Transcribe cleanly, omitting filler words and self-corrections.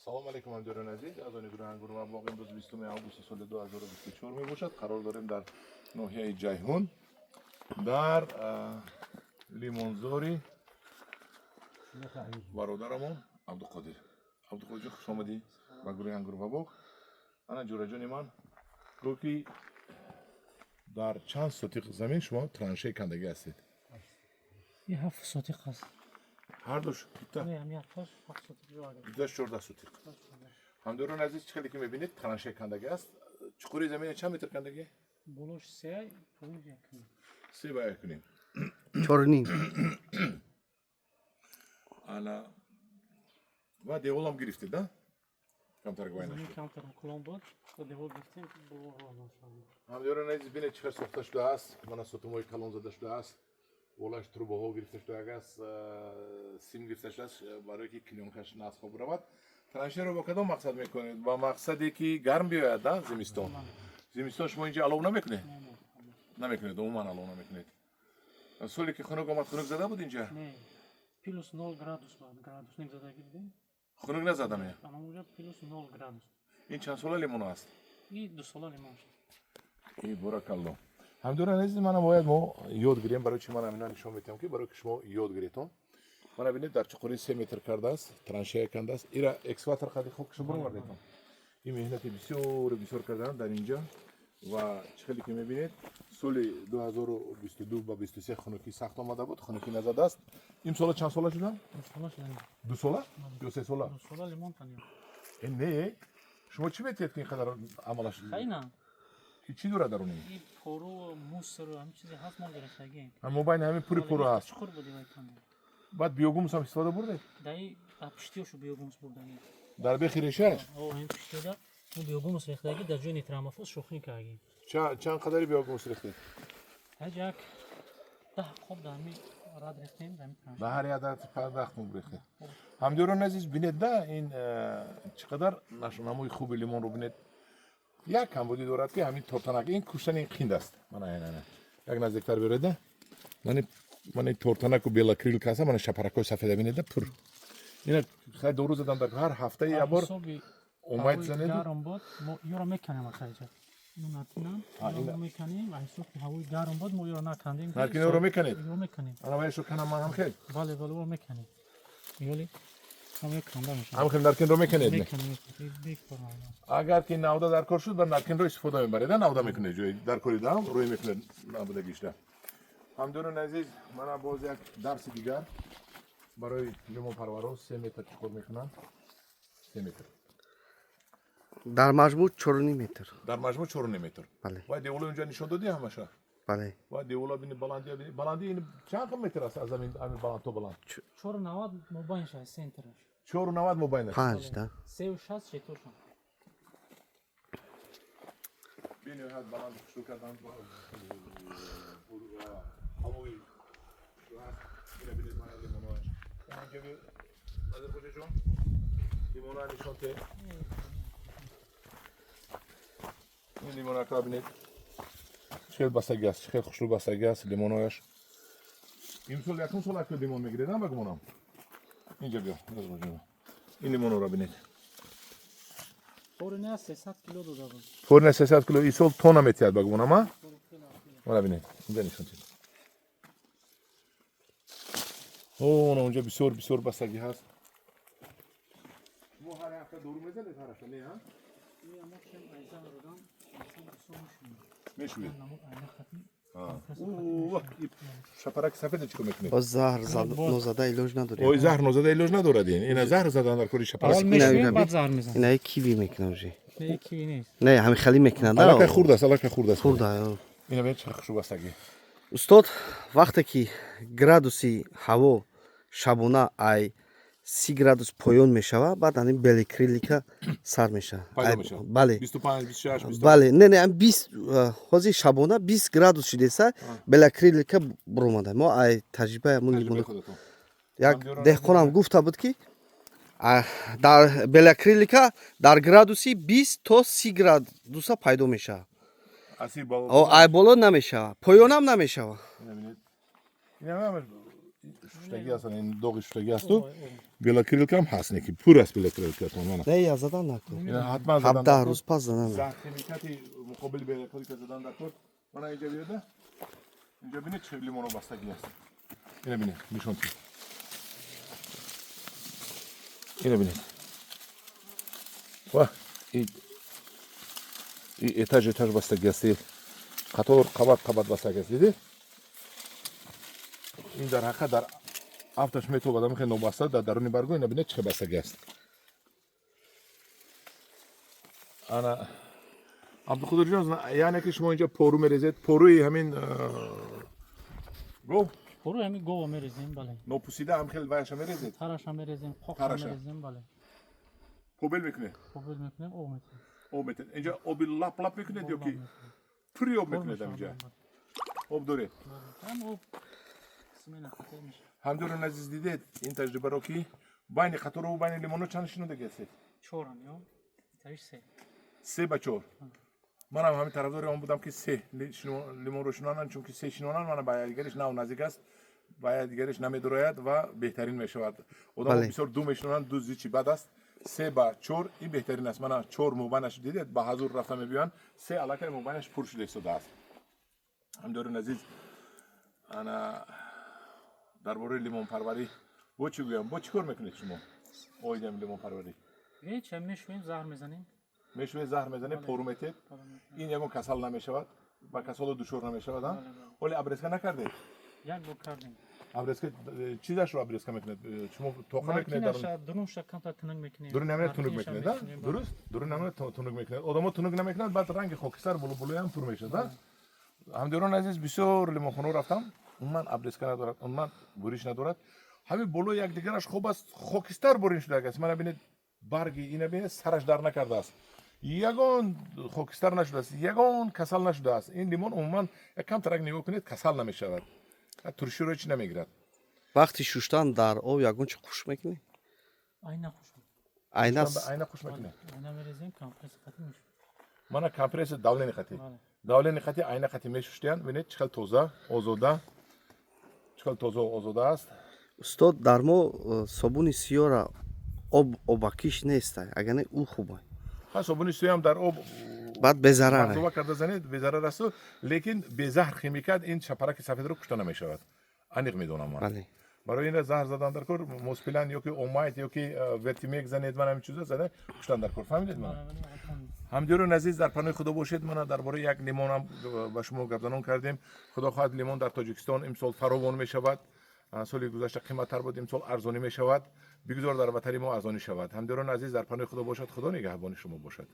Салом алейкум, ҳамдиёрони азиз, аъзони гурӯҳи "Ангур ва боғ". Имрӯз 20 августи соли 2024 мебошад. Қарор дорем дар ноҳияи Ҷайҳун, дар лимонзори бародарамон Абдуқодир. Абдуқодирҷон, хуш омадӣ ба гурӯҳи "Ангур ва боғ". Ана, ҷӯраҷони ман, гӯ, ки дар чанд сотиқ замин шумо траншея кандагӣ ҳастед? И 7 сотиқ аст. Ҳардуш бита? Не, ҳам якташ 7 сотиқ ҷо агар. Биташ 14 сотиқ. Ҳамдиёрони азиз, чӣ хеле ки мебинед, траншея кандагӣ аст. Чуқури замина чанд метр кандагӣ? Болош се, поинш як. Се ба як кунем. 4,5. Ана, ва деволам гирифтед, да, камтар гӯй Замин нашуд. Камтар кулон буд, то девол гирифтем, боло нашуд. Ҳамдиёрони азиз, бинед, чӣ хел сохта шудааст. Мана, сутунҳои калон зада шудааст, болаш трубаҳо гирифта шудааст, сим гирифта шудааст, барое ки клёнкаш нағз хоб равад. Траншеяро бо кадом мақсад мекунед? Ба мақсаде ки гарм биёяд, да? Зимистон, зимистон шумо инҷа алов намекунед? Намекунед, умуман алов намекунед. Соле ки хунук омад, хунук зада буд инҷа? Не, плюс 0 градус буд, градусник задагӣ будем. Хунук назада ме? Ана, унҷа плюс 0 градус. Ин чанд сола лимон аст? И 2 сола лимон шуд. И боракалло. Ҳамдиёрони азиз, мана, бояд мо ёд гирем. Барои чи ман ҳамина нишон метиҳам? Ки барои ки шумо ёд гиретон. Мана, бинед, дар чуқури 3 метр кардааст, траншея кандааст. Ира экскаватор қади хокшо баровардетон. Ин меҳнати бисёру бисёр кардан дар инҷа. Ва чӣ хеле ки мебинед, соли 2022 ба 23 хунукӣ сахт омада буд, хунукӣ назадааст. Имсола чанд сола шудам? 2 сола шуда. 2 сола ё 3 сола? 2 сола лимон танем. Не, шумо чӣ метиҳед, ки ин қадар амалаш? Хайна. Чӣ дорад даруни? И пору, мусор, ҳамин чизе ҳаст, мо гирифтагием. Мобайни ҳамин пури пору ҳаст. Чуқур буди вай танем. Баъд биогумус ҳам истифода бурдед? Даи пуштиёшу биогумус бурдагӣ. Дар бехи решааш? О, ҳамин пуштиёда мо биогумус рехтагӣ, дар ҷои нитроаммофос шӯхӣ кардагӣ. Чанд қадари биогумус рехтед? Ҳаҷ як 10 қоб дар ҳамин рад рехтем, дар ҳамин транш. Ба ҳар як 10 қоб рехтед. Ҳамдиёрони азиз, бинед, да, ин чӣ қадар нашъунамои хуби лимонро бинед. Як камбудӣ дорад, ки ҳамин тортанак, ин куштани ин қинд аст. Мана, ана, як наздиктар биёред, да. Мани тортанаку белокрылка аст. Мана, шапаракҳои сафеда бинед, да, пур. Ина хай дору задан дар ҳар ҳафтаи як бор Ҳисоби омайд ҳавои занеду. Гарм буд, мо ёро меканем акайҷа. Ино накунам, ина- мо меканем, ва ҳисоб ки ҳавои гарм буд, мо ёро накандем. Наркиноро меканед? Ёро меканем. Ана, ваяшо канам ман ҳам хел. Бале, ӯро меканем. Ёли ҳам ё канда мешавад. Ҳам хел наркинро меканед, не? Меканем, бекор. Агар ки навда дар кор шуд, ба наркинро истифода мебаред, навда мекунед, ҷои дар кори дам рӯй мекунед набудагишда. Ҳамдиёрони азиз, мана боз як дарси дигар барои лимонпарваро: 3 метр чуқур мекунанд, 3 метр. Дар маҷмӯъ 4,5 метр. Дар маҷмӯъ 4,5 метр. Бале. Вай, деволо инҷа нишон додӣ ҳамаша? Бале. Вай, девола бини, баландия бини, баланди ин чанд метр аст аз замин ҳамин баланд то баланд? 4,90 мобайнш аст, центраш. 4,90 мобайн аст. Панҷ, да. 3,60 шетошон. Бениҳоят баланд хушрӯ кардан. Ҳавои ина бинед, мана лимоноаш инҷа. Назир хоҷаҷон, лимоноа нишон те. Ин лимонакро бинед, чӣ хел бастагӣ аст, чӣ хел хушрӯ бастагӣ аст лимонояш. Имсол якум сол аки лимон мегиред, ба гумонам. Инҷа биё, Назир хоҷаҷон, ин лимоноро бинед. Форина 300 кило дода буд. Форина 300 кило, исол тонна метиҳад, ба гумонам, а? Мана, бинед, инҷа нишон тед. О, она, унҷа бисёр бисёр бастагӣ ҳаст. Шумо ҳар ҳафта дору мезанед, ҳар ҳафта, не, а? Мо чем айза додам, бисёр мешунем. Мешӯед? Намуд айна хати. Шапараки сафеда чӣ кор мекунед? Боз заҳр нозада илоҷ надорем. Ой, заҳр нозада илоҷ надорад. Ин ина заҳр задан дар кори шапарак. Аввал Ина, мешӯем, ина, баъд заҳр мезанем. Инаи киви мекунам уже. Не, киви нест. Не, ҳамин хелӣ мекунад. Аллакай хурд аст, аллакай хурд аст. Хурда. Ина бинед, чӣ хушрӯ бастагӣ. Устод, вақте ки градуси ҳаво шабона ай 30 градус поён мешавад, баъд ҳамин белокрылка сар мешавад. Пайдо мешавад. Бале. 25, 26, 27. Бале, не, 20, ҳозир шабона 20 градус шидеса, белокрылка буромада. Мо ай таҷрибаи ҳамун Таҷрибаи лимон худатон. як деҳқонам гуфта буд, ки дар белокрылка дар градуси 20 то 30 градуса пайдо мешавад. Аси боло. О, ай боло намешавад, поёнам намешавад. Ина бинед. Ина ҳамаш. Шуштагӣ ҳастанд, ин доғи шуштагӣ асту белокрылка ҳам ҳаст, не ки пур аст белокрылка тон, мана. Не, я задан накун. Ина ҳатман задан 17 дар кор. рӯз пас задан накун. Заҳр химикати муқобили белокрылка задан дар кор. Мана, инҷа биёда, инҷа бинед, чӣ лимоно бастагӣ аст. Ина бинед, нишон тиҳ. Ина бинед, ва и этаж этаж бастагӣ аст, қатор, қабат қабат бастагӣ аст, дидед? Ин дар ҳақиқат дар афташ метобад, ами хел нобаста дар даруни барго. Ина бинед, чӣ хел бастагӣ аст. Ана, Абдуқудирҷон, яъне ки шумо инҷа пору мерезед, поруи ҳамин гов? Поруи ҳамин гова мерезем, бале. Нопусида ҳам хел ваяша мерезед? Тараша мерезем, қоқша Тараша. мерезем, бале. Побел мекунед? Побел мекунем, об метем. Об метед. Инҷа оби лап лап мекунед ё ки пури об мекунед? Инҷа об доред? Ҳам об смена хатер мешавад. Ҳамдиёрон азиз, дидед ин таҷрибаро, ки байни қатору байни лимоно чанд шинодаги ҳастед? Чорам ё итариш се. Се ба чор. Манам ҳамин тарафдори он будам, ки се лимонро шинонанд, чунки се шинонанд, мана, ба якдигариш нав наздик аст, ба якдигариш намедурояд ва беҳтарин мешавад. Одамо бисёр ду мешинонанд, ду зичи бад аст. Се ба чор ин беҳтарин аст. Мана, чор мобайнаш, дидед, ба ҳазур рафта мебиёянд, се аллакай мобайнаш пур шуда истодааст. Ҳамдиёрон азиз, ана, дар бораи лимонпарварӣ бо чӣ гӯям? Бо чӣ кор мекунед шумо оидами лимонпарварӣ? Ҳеч, мешӯем, заҳр мезанем. Мешӯед, заҳр мезанед, пору метед. Ин ягон касал намешавад, ба касалу дучор намешавад, а? Ҳоли обрезка накардед? Як бор кардем. Обрезка, чизашро обрезка мекунед шумо? Тоқа мекунед? Наркинаша, дурунша камтар тунук мекунем. Дуруни ҳамина тунук Наркинаша мекунед, а? мекунем, бале. Дуруст, дуруни ҳамина тунук мекунед. Одамо тунук намекунад, баъд ранги хокистар булубулуям пур мешавад, а? Ҳамдиёрон азиз, бисёр лимонхонао рафтам, умуман обрезка надорад, умуман буриш надорад. Ҳамин болои якдигараш хоб аст, хокистар бурин шуда аст. Мана, бинед, барги ина бинед, сараш дар накардааст, ягон хокистар нашудааст, ягон касал нашудааст. Ин лимон умуман як камтарак нигоҳ кунед, касал намешавад, турширо чӣ намегирад. Вақти шуштан дар об ягон чи қуш мекунӣ? Айна хуш. Айна. Айна қуш мекунед? Айна мерезем, компресс қатӣ мешӯем. Мана, компресси давление қатӣ. Бале. Давление қатӣ, айна қатӣ мешуштиян. Бинед, чӣ хел тоза, озода, чӣ хел тоза, озода аст. Устод, дар мо собуни сиёра об обакиш неста, агар не, ӯ хуба. Ҳа, собуни сиёам дар об баъд безарар. Мартуба карда занед, безарар асту, лекин безаҳр химикат ин шапараки сафедро кушта намешавад, аниқ медонам ман. Барои ин заҳр задан дар кор, моспилан ё ки омайт ё ки вертимек занед, ман ҳамин чизо зада куштан дар кор. Фаҳмидед мана? Ҳамдиёрони азиз, дар паноҳи Худо бошед. Мана, дар бораи як лимонам ба шумо гапзанон кардем. Худо хоҳад, лимон дар Тоҷикистон имсол фаровон мешавад. Соли гузашта қиматтар буд, имсол арзонӣ мешавад. Бигузор дар ватани мо арзонӣ шавад. Ҳамдиёрони азиз, дар паноҳи Худо бошад, Худо нигаҳбони шумо бошад.